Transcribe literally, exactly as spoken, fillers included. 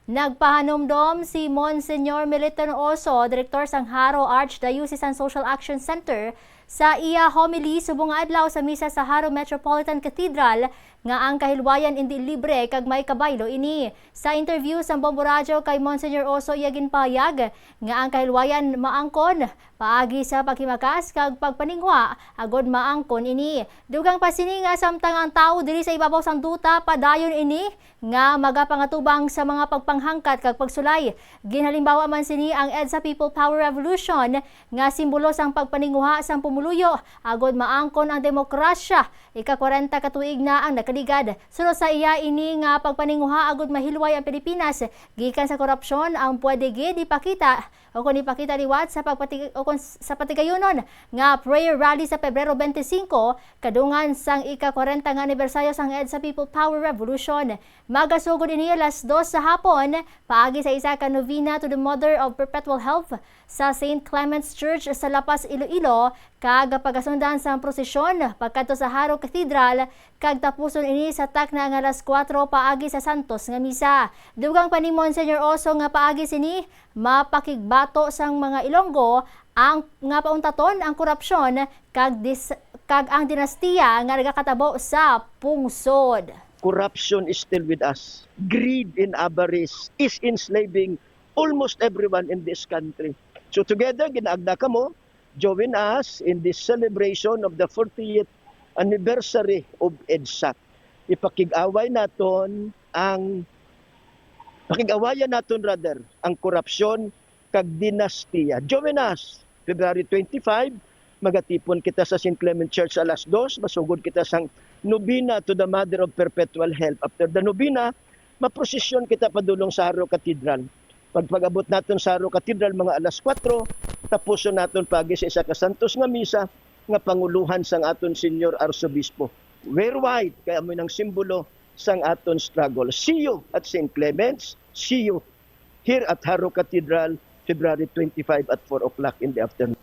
Nagpahanumdom si Monsignor Militon Oso, direktor sang Jaro Archdiocesan Social Action Center, sa iya homily subong nga adlaw sa misa sa Jaro Metropolitan Cathedral nga ang kahilwayan indi libre kag may kabaylo ini. Sa interview sang Bombo Radyo kay Monsignor Oso, iya ginpahayag nga ang kahilwayan maangkon paagi sa paghimakas kag pagpaninguha agod maangkon ini. Dugang pa sini nga samtang ang tawo diri sa ibabaw sang duta, padayon ini nga magapangatubang sa mga pagpanghangkat kag pagsulay. Ginhalimbawa man sini ang EDSA People Power Revolution nga simbolo sang pagpaninguha sang pumuluyo agod maangkon ang demokrasya, ika-kwarenta ka tuig na ang nakaligad. Suno sa iya, ini nga pagpaninguha agod mahilway ang Pilipinas gikan sa korupsyon ang pwede gid ipakita o kon ipakita liwat sa pagpati-, o kon s-, sa patigayunon nga prayer rally sa Pebrero twenty-five, kadungan sang ika-kwarenta nga anibersaryo sang EDSA People Power Revolution. Magasugod ini alas dos sa hapon, paagi sa isa ka novena to the Mother of Perpetual Help sa Saint Clement's Church sa La Paz, Iloilo, kag pagasundan sang prosesyon pagkadto sa Jaro Cathedral, kag tapuson ini sa takna nga alas kuwatro paagi sa Santos nga Misa. Dugang pa ni Monsignor Oso nga paagi sini, mapakigbato sang mga Ilonggo ang, nga pauntaton ang korupsyon kag dis-, kag ang dinastiya nga nagakatabo sa pungsod. Corruption is still with us. Greed and avarice is enslaving almost everyone in this country. So together, ginaagda kamo, join us in this celebration of the fortieth anniversary of EDSA. Ipakig-away naton ang, pakig-awayan naton rather, ang korupsyon kag dinastiya. Join us, February twenty-five, magatipon kita sa Saint Clement Church alas dos, masugod kita sang nobena to the Mother of Perpetual Help. After the nobena, maprosesyon kita padulong sa Jaro Cathedral. Pagpag-abot naton sa Jaro Cathedral, mga alas kuwatro, tapuson naton paagi sa isa ka santos nga misa nga pangulohan sang aton Señor Arsobispo. Wear white, kay amo nang simbolo sang aton struggle. See you at Saint Clement's. See you here at Jaro Cathedral, February twenty-five at four o'clock in the afternoon.